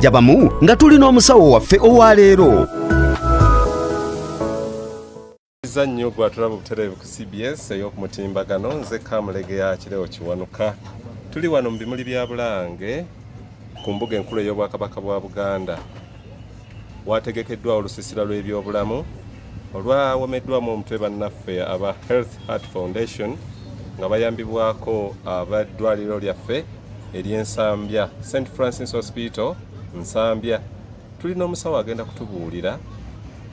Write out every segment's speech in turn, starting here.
Jabamu nga tuli n'omusawo waffe owaleero. Za nnyo gwatulaba obutereevu ku CBS ey'okumutimbagano. Nze Kamulegeya Kirewo Kiwanuka. Tuli wano mu bimuli bya Bulange ku mbuga enkulu ey'Obwakabaka bwa Buganda. Wategekeddwa olusiisira lw'ebyobulamu olwawomeddwamu omutwe bannaffe aba Health Heart Foundation nga bayambibwako abaddwaliro lyaffe ery'Ensambya, St Francis Hospital Nsambya. Tulina omusawo agenda kutubuulira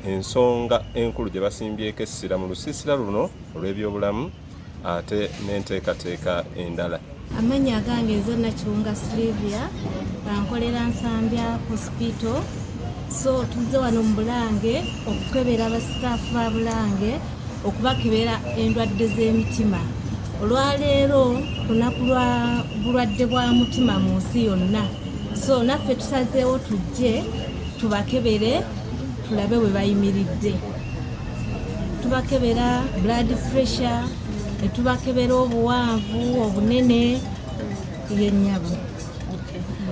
ensonga enkulu gye basimbyeko essira mu lusiisira luno olw'ebyobulamu ate n'enteekateeka endala. Amannya agange nze Nakiwunga Silivia, bankolera Nsambya Hospital. So tuzze wano mu Bulange okukebera abasitaafu ba Bulange, okubakebera endwadde z'emitima. Olwaleero lunaku lwa bulwadde bwa mutima mu nsi yonna, so naffe tusazeewo tujje tubakebere tulabe bwe bayimiridde. Tubakebera blood pressure, netubakebera obuwanvu, obunene yennyabo.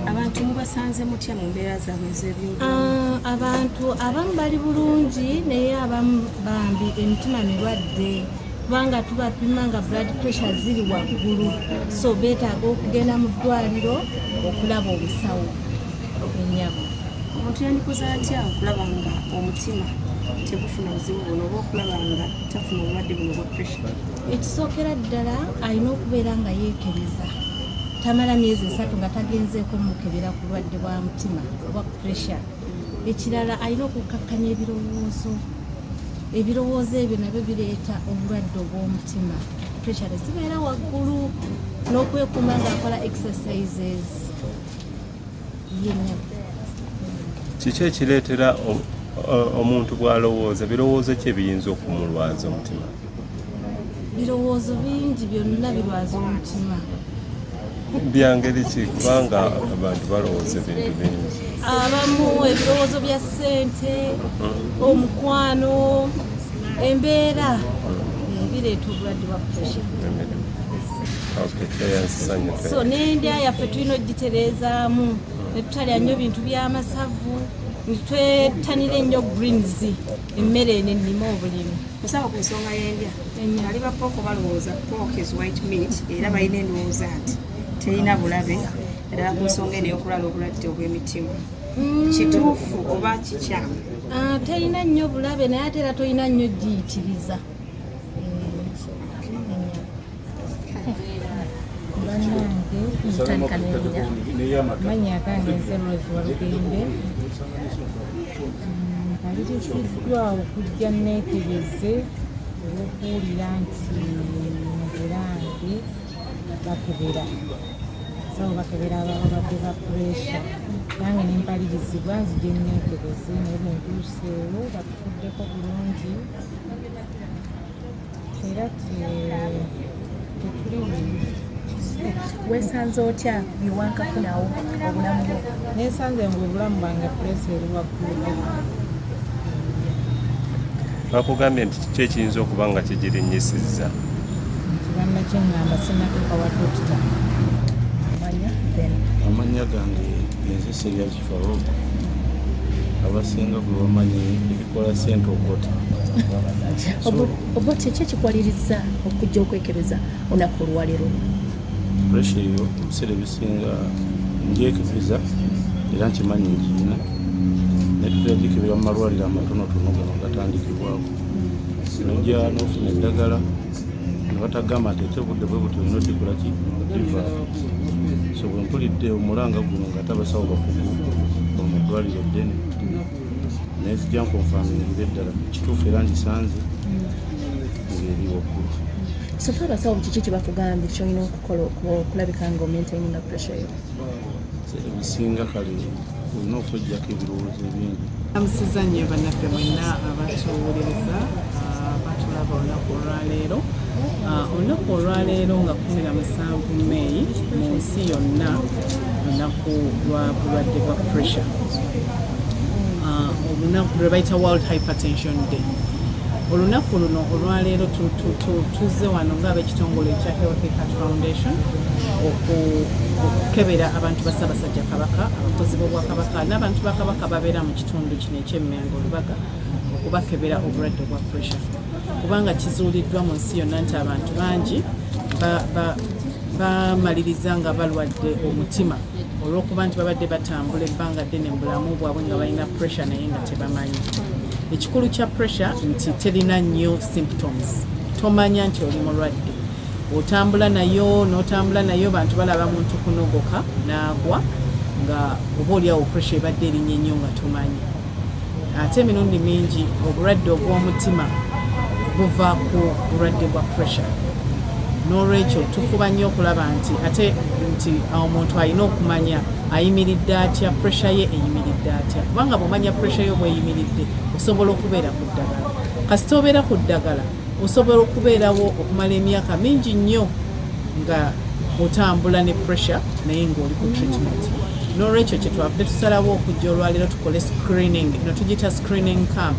Abantu mubasanze mutya mu mbeera zaabwe ez'ebyobulamu? Abantu abamu bali bulungi, naye abamu bambi emitima mirwadde, kubanga tubapima nga blood pressure ziri waggulu, so beetaaga okugenda mu ddwaliro okulaba omusawo ennyabo. Omuntu yandikoze atya okulaba nga omutima tegufuna buzibu buno oba okulaba nga tafuna obulwadde buno bwa pressure? Ekisookera ddala, alina okubeera nga yeekebeza, tamala myezi 3 nga tagenzeeko mukebera ku bulwadde bwa mutima oba pressure. Ekirala, alina okukkakkanya ebirowoozo. Ebirowoozo ebyo nabyo bireeta obulwadde obw'omutima, pressure tezibeera waggulu, n'okwekuuma ng'akola exercises yennya. Kiki ekireetera omuntu bw'alowooza, birowoozo ki ebiyinza okumulwaza omutima? Birowoozo bingi, byonna birwaza omutima. Byangeri ki? Kubanga abantu balowooza ebintu bingi. Abamu ebirowoozo bya ssente, omukwano, embeera, bireeta obulwadde bwa pressure. Okay, tweyanziza nnyo. So n'endya yaffe tulina ogitereezaamu, netutalya nnyo bintu byamasavu, netwettanira ennyo greens, emmere eno ennime obulimi. Musawo, ku nsonga y'endya, ali ba pork balowooza pork is white meat, era balina endowooza nti terina bulabe, ddala ku nsonga eno ey'okulwala obulwadde obw'emitima. Kituufu oba kikyamu? Terina nnyo bulabe, naye ate era tolina nnyo giyitiriza. Bannange, Tandika n'erinnya. Amannya agange nze Rose Walugembe. Mpaliriziddwa okujja neekebeze olw'okuwulira nti mu Bulange bakebera, sawo bakebera abalwadde ba pressure. Nange nempalirizibwa nzije neekebeze, naye bwe ntuuseewo batufuddeko bulungi era tetuli bubi. Weesanze otya byewankafunawo obulamu bwo? Nesanze nga obulamu bwange pressure eri waggulu. Bakugambye nti kiki ekiyinza okuba nga kigirinnyisizza? Nti bannakyeŋŋamba sinnatuuka wa dokita. Manya then. Amannya gange nze Serias Faruk, abasinga gwe bamanyi ebikola sente Okota. Oba kiki ekikwaliriza okujja okwekebeza olunaku olwaleero? Pressure eyo ebiseera ebisinga ngyekebeza era nkimanyi ngiina, naye tutera gikebera mu malwaliro amatonotono gano gatandikibwako, nojja nofuna eddagala ne batagamba nti ate obudde bwe buti olina odikola ki odivaako. So bwe mpulidde omulanga guno nga ate abasawo bakugu mu ddwaliro eddene, nenzija nkonfamingire eddala kituufu era ngisanze ng'eri waggulu. So far abasawo kiki kyebakugambye kyolina okukola okulabika nga omaintaininga pressure yo? Ebiseera ebisinga kale olina okwejjako ebirowoozo ebingi. Namusiza nnyo bannaffe mwenna abatuwuliriza, batulaba olunaku olwaleero. Olunaku olwaleero nga 17 Meeyi, mu nsi yonna lunaku lwa bulwadde bwa pressure, olunaku lwe bayita World Hypertension Day. Olunaku luno olwaleero tuzze wano ng'ab'ekitongole ekya Healthy Heart Foundation okukebera abantu ba Ssaabasajja Kabaka, abakozi b'Obwakabaka n'abantu ba Kabaka babeera mu kitundu kino eky'Emmengo Lubaga, okubakebera obulwadde obwa pressure, kubanga kizuuliddwa mu nsi yonna nti abantu bangi bamaliriza nga balwadde omutima olw'okuba nti babadde batambula ebbanga ddene mu bulamu bwabwe nga balina pressure naye nga tebamanyi. Ekikulu kya pressure nti terina nnyo symptoms, tomanya nti oli mulwadde, otambula nayo n'otambula nayo. Bantu balaba muntu kunogoka n'agwa nga oba oliawo pressure ebadde erinnya ennyo nga tomanyi. Ate emirundi mingi obulwadde obw'omutima buva ku bulwadde bwa pressure. N'olwekyo tufuba nnyo okulaba nti ate nti omuntu alina okumanya ayimiridde atya, pressure ye eyimiridde atya, kubanga bw'omanya pressure yo bweyimiridde osobola okubeera ku ddagala. Kasita obeera ku ddagala, osobola okubeerawo okumala emyaka mingi nnyo nga otambula ne pressure naye ng'oli ku treatment. N'olwekyo kyetwavudde tusalawo okujja olwaleero tukole screening eno, tugiyita screening camp.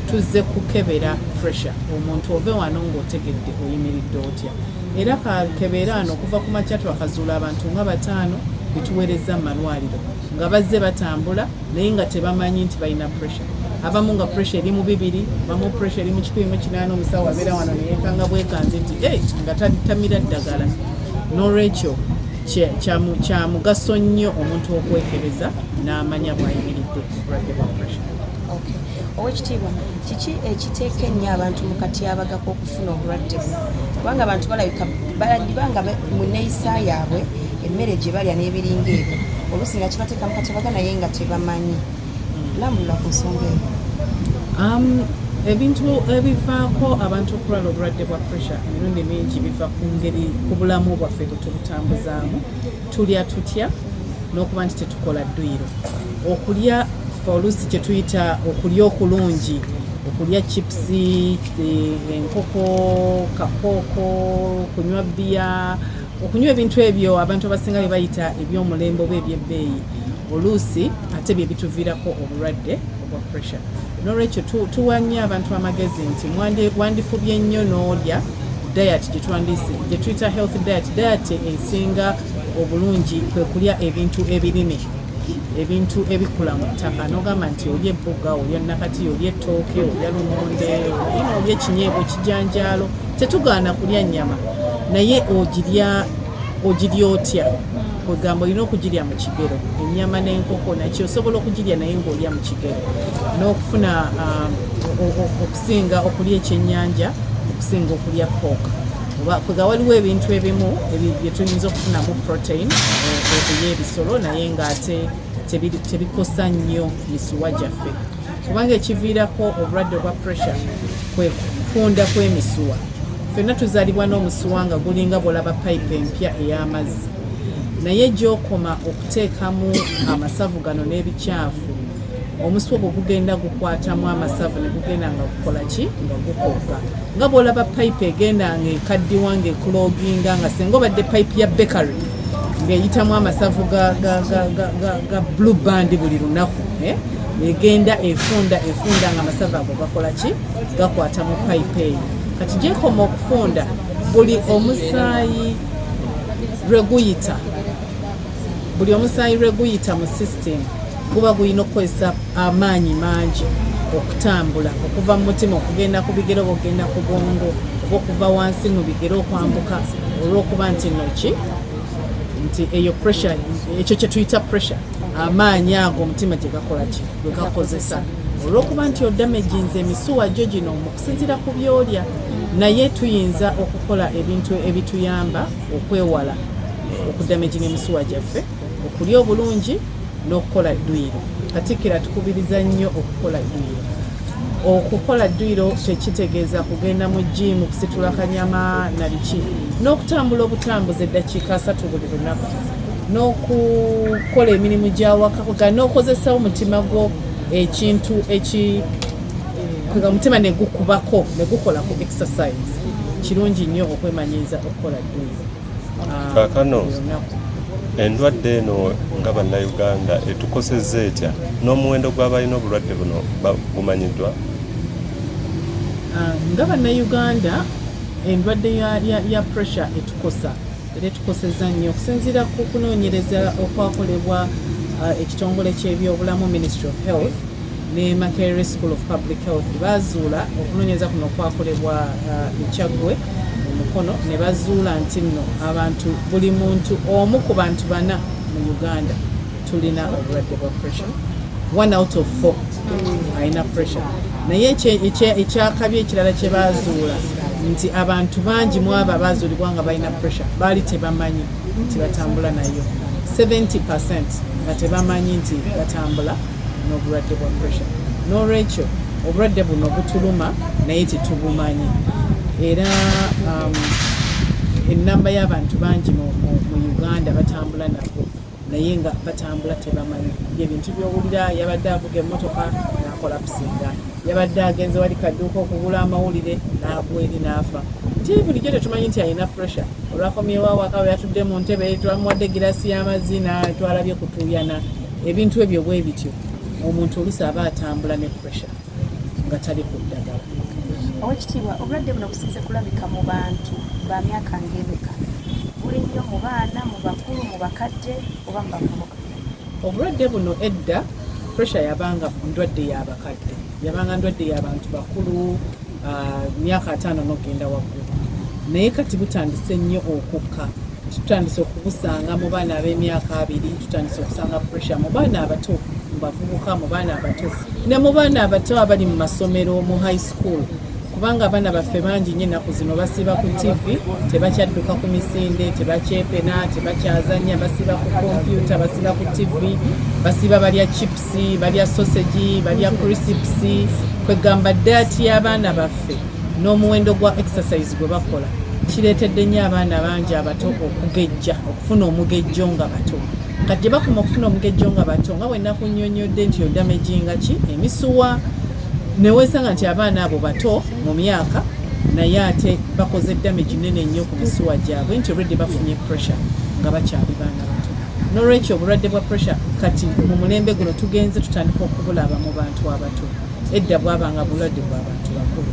Tuzze kukebera pressure, omuntu ove wano ng'otegedde oyimiridde otya. Era kakebeera ano okuva ku makya twakazuula abantu nga 5 betuweereza mu malwaliro nga bazze batambula naye nga tebamanyi nti balina pressure. Abamu nga pressure eri mu 2, abamu pressure eri mu 180. Omusawo abeera wano neyekanga bwekanze nti "Hey," nga tamira ddagala. N'olwekyo kya mugaso nnyo omuntu okwekebeza n'amanya bw'ayimiridde obulwadde bwa pressure. Okay. Owekitiibwa, kiki ekiteeka ennyo abantu mu katyabaga k'okufuna obulwadde buno? Kubanga abantu balabika balibanga mu neeyisa yaabwe, emmere gye balya n'ebiringa ebyo, oluusi nga kibateeka mu katyabaga naye nga tebamanyi. Lambulula ku nsonga eyo. Ebintu ebivaako abantu okulwala obulwadde bwa pressure emirundi mingi biva ku ngeri ku bulamu bwaffe bwe tubutambuzaamu, tulya tutya, n'okuba nti tetukola dduyiro. Okulya ffe oluusi kye tuyita okulya okulungi, okulya chipusi, enkoko, kapooko, kunywa bbiya, okunywa ebintu ebyo abantu abasinga bye bayita ebyomulembe oba ebyebbeeyi, oluusi ate bye bituviirako obulwadde obwa pressure. N'olwekyo tuwa nnyo abantu amagezi nti wandifubye nnyo n'olya diet gye tuyita health diet. Diet esinga obulungi kwe kulya ebintu ebirime, ebintu ebikula mu ttaka, n'ogamba nti olya ebbuga, olya nakati, olya ettooke, olya lumonde, olya ekinyeebwa, ekijanjaalo. Tetugaana kulya nnyama, naye ogirya ogirya otya? Kwegamba olina okugirya mu kigero. Ennyama n'enkoko nakyo osobola okugirya naye ng'olya mu kigero, n'okufuna okusinga okulya ekyennyanja okusinga okulya pork. Oba kwega waliwo ebintu ebimu bye tuyinza okufunamu protein ey'ebisolo naye ng'ate tebikosa nnyo misuwa gyaffe, kubanga ekiviirako obulwadde obwa pressure kwe kufunda kw'emisuwa. Ffenna tuzaalibwa n'omusuwa nga gulinga bw'olaba payipu empya ey'amazzi, naye gy'okoma okuteekamu amasavu gano n'ebikyafu, omusuwa ogwo gugenda gukwatamu amasavu ne gugenda nga gukola ki, nga gukogga, nga bw'olaba payipu egenda nga ekaddiwa, nga eclogginga, nga senga obadde payipu ya bakery ng'eyitamu amasavu ga Blue Band buli lunaku, eh? Egenda efunda efunda nga amasavu ago gakola ki, gakwata mu payipu eyo. Kati gyekoma okufunda, buli omusaayi lwe guyita, buli omusaayi lwe guyita mu system, guba gulina okukozesa amaanyi mangi okutambula okuva mu mutima okugenda ku bigere oba okugenda ku bwongo, oba okuva wansi mu bigere okwambuka, olw'okuba nti noki nti eyo pressure, ekyo kye tuyita pressure, amaanyi ago omutima gye gakola ki, gwe gakozesa, olw'okuba nti odamaginze emisuwa gyo gino mu kusinziira ku byolya. Naye tuyinza okukola ebintu ebituyamba okwewala okudamaginga emisuwa gyaffe: okulya obulungi n'okukola dduyiro. Katikkiro atukubiriza nnyo okukola dduyiro. Okukola dduyiro tekitegeeza kugenda mu jiimu kusitula kanyama na biki, n'okutambula obutambuza eddakiika 30 buli lunaku, n'okukola emirimu gy'awaka, n'okozesa omutima gwo ekintu eki kwega omutima ne gukubako ne gukola ku exercise. Kirungi nnyo okwemanyiiza okukola dduyiro Kaakano buli lunaku. Endwadde eno nga Bannayuganda etukosezza etya, n'omuwendo gw'abalina obulwadde buno gumanyiddwa? Nga Bannayuganda, endwadde ya pressure etukosa era etukoseza nnyo. Okusinziira ku kunoonyereza okwakolebwa ekitongole ky'ebyobulamu, Ministry of Health, ne Makerere School of Public Health, bazuula, okunoonyereza kuno kwakolebwa e Kyaggwe mu Mukono, ne bazuula nti nno abantu, buli muntu omu ku bantu bana mu Uganda tulina obulwadde bwa pressure. One out of four alina pressure. Naye ekyakabi ekirala kye bazuula nti abantu bangi mu abo abazuulibwa nga balina pressure baali tebamanyi nti batambula nayo, 70% nga tebamanyi nti batambula n'obulwadde bwa pressure. N'olwekyo obulwadde buno butuluma naye tetubumanyi, era ennamba y'abantu bangi mu Uganda batambula nabwo naye nga batambula tebamanyi. Ebintu byowulira, yabadde avuga emmotoka n'acollapsinga, yabadde agenze wali kadduuka okugula amawulire n'agwa eri n'afa, nti bulijjo tetumanyi nti alina pressure. Olwakomyewo awaka we yatudde mu ntebe, twamuwadde girasi y'amazzi, twalabye kutuuyana. Ebintu ebyo bwe bityo, omuntu oluusi aba atambula ne pressure nga tali ku ddagala. Owekitiibwa, obulwadde buno businze kulabika mu bantu ba myaka ng'emeka? Buli nnyo mu baana, mu bakulu, mu bakadde oba mu bavubuka? Obulwadde buno, edda pressure yabanga ndwadde y'abakadde, yabanga ndwadde y'abantu bakulu, myaka 50 n'okugenda waggulu. Naye kati butandise nnyo okukka, tutandise okubusanga mu baana ab'emyaka 20, tutandise okusanga pressure mu baana abato, mu bavubuka, mu baana abato, ne mu baana abato abali mu masomero, mu high school, kubanga abaana baffe bangi nnyo ennaku zino basiiba ku TV, tebakyadduka ku misinde, tebakyepena, tebakyazanya, basiiba ku kompyuta, basiiba ku TV, basiiba balya chips, balya sausage, balya crisps. Kwegamba diet y'abaana baffe n'omuwendo gwa exercise gwe bakola kireetedde nnyo abaana bangi abato okugejja, okufuna omugejjo nga bato. Kati gye bakoma okufuna omugejjo nga bato, nga bwe nakunnyonnyodde nti odamaginga ki emisuwa, neweesanga nti abaana abo bato mu myaka naye ate bakoze damage nene nnyo ku misuwa gyabwe, nti already bafunye pressure nga bakyali baana bato. N'olwekyo obulwadde bwa pressure kati mu mulembe guno tugenze tutandika okubulaba mu bantu abato. Edda bwabanga bulwadde bw'abantu bakulu,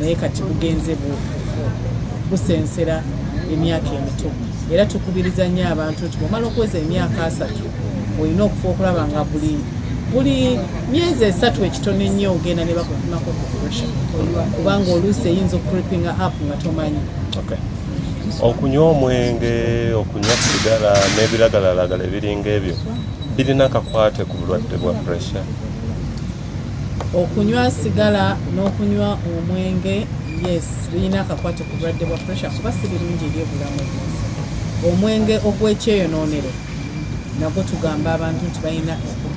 naye kati bugenze busensera emyaka emito. Era tukubiriza nnyo abantu nti bwomala okuweza emyaka 30, olina okufa okulaba nga buli myezi 3 ekitono ennyo ogenda ne bakupimako ku pressure, kubanga oluusi eyinza okucreepinga up nga tomanyi. Okay. Okunywa omwenge, okunywa sigala n'ebiragalalagala ebiringa ebyo birina akakwate ku bulwadde bwa pressure? Okunywa sigala n'okunywa omwenge, yes, birina akakwate ku bulwadde bwa pressure, kuba si birungi eri obulamu bwo. Omwenge ogw'ekyeyonoonero nagwo tugamba abantu nti balina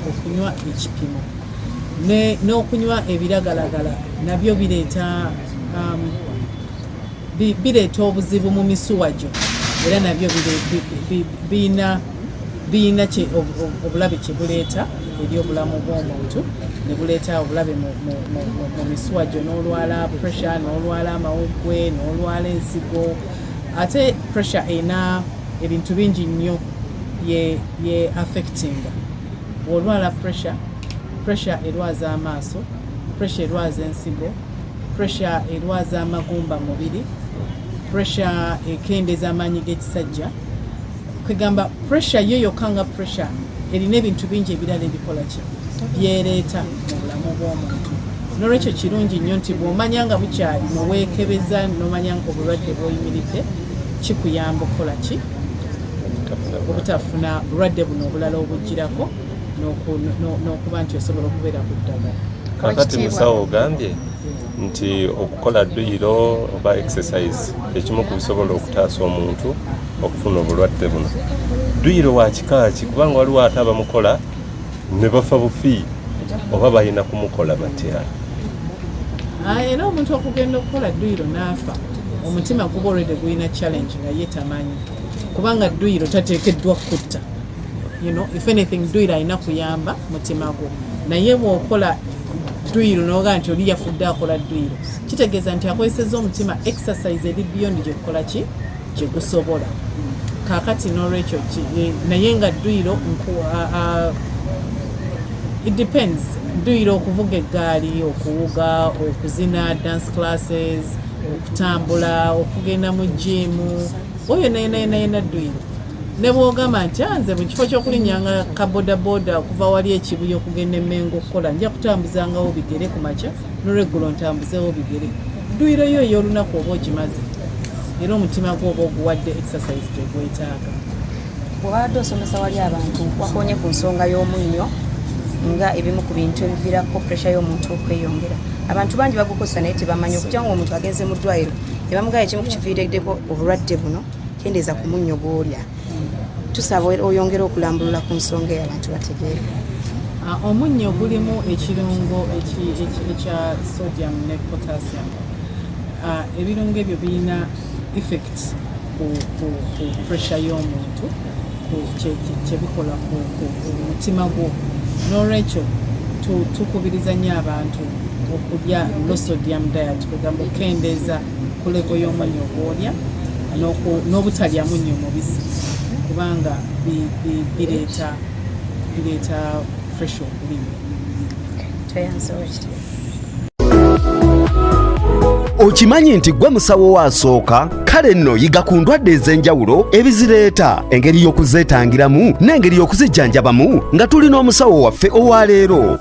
okunywa ekipimo. N'okunywa ebiragalagala nabyo bireeta obuzibu mu misuwa gyo, era nabyo biyina obulabe kye buleeta eri obulamu bw'omuntu, ne buleeta obulabe mu misuwa gyo, n'olwala pressure, n'olwala amawuggwe, n'olwala ensigo. Ate pressure erina ebintu bingi nnyo bye affectinga. Bw'olwala pressure, pressure erwaza amaaso, pressure erwaza ensigo, pressure erwaza amagumba mu mubiri, pressure ekendeeza amaanyi g'ekisajja. Kwegamba pressure yo yokka nga pressure erina ebintu bingi ebirala ebikola ki byereeta mu bulamu bw'omuntu. N'olwekyo kirungi nnyo nti bw'omanya nga bukyali neweekebeza n'omanya nga obulwadde bw'oyimiridde, kikuyamba okukola ki obutafuna bulwadde buno obulala obugirako, n'okuba nti osobola okubeera ku ddagala. Kakati musawo, ogambye nti okukola dduyiro oba exercise ekimu ku bisobola okutaasa omuntu okufuna obulwadde buno. Dduyiro wa kika ki? Kubanga waliwo ate abamukola ne bafa bufi, oba balina kumukola batya? Era omuntu okugenda okukola dduyiro n'afa, omutima guba already gulina challenge nga ye tamanyi, kubanga dduyiro tateekeddwa kutta. If anything, dduyiro alina kuyamba mutima gwo. Naye bw'okola dduyiro noga nti oli yafudde akola dduyiro, kitegeeza nti akozesezza omutima exercise eri beyond gyekukola ki gye gusobola. Kaakati n'olwekyo naye nga dduyiro It depends. Dduyiro okuvuga eggaali, okuwuga, okuzina dance classes, okutambula, okugenda mu jiimu, oyo nayenayena dduyiro. Ne bwogamba nti, "Ah, nze mu kifo ky'okulinnyanga kabodaboda okuva wali ekibuye okugenda emmengo okukola, nja kutambuzangawo bigere ku makya n'olweggulo ntambuzeewo bigere," dduyiro yo ey'olunaku oba ogimaze, era omutima gwo oba oguwadde exercise gyegwetaaga. Bw'obadde osomesa wali abantu, wakonye ku nsonga y'omunnyo nga ebimu ku bintu ebiviirako pressure y'omuntu okweyongera. Abantu bangi bagukozesa naye tebamanyi, okujja nga omuntu agenze mu ddwaliro ne bamugamba ekimu ku kiviiriddeko obulwadde buno, kendeeza ku munnyo gw'olya. Tusaba oyongere okulambulula ku nsonga eyo abantu bategeere. Ah, omunnyo gulimu ekirungo ekya sodium ne potassium. Ah, ebirungo ebyo birina effect ku pressure y'omuntu, ku kyebikola ku mutima gwo. N'olwekyo tukubiriza nnyo abantu okulya low sodium diet, kwegamba okukendeeza ku level y'omunnyo gw'olya n'obutalya munnyo mubisi, kubanga bireeta pressure okulinnya. Tweyanze, Oweekitiibwa. Okimanyi nti gwe musawo wo asooka? Kale nno yiga ku ndwadde ez'enjawulo, ebizireeta, engeri y'okuzeetangiramu n'engeri y'okuzijjanjabamu nga tuli n'omusawo waffe owaleero.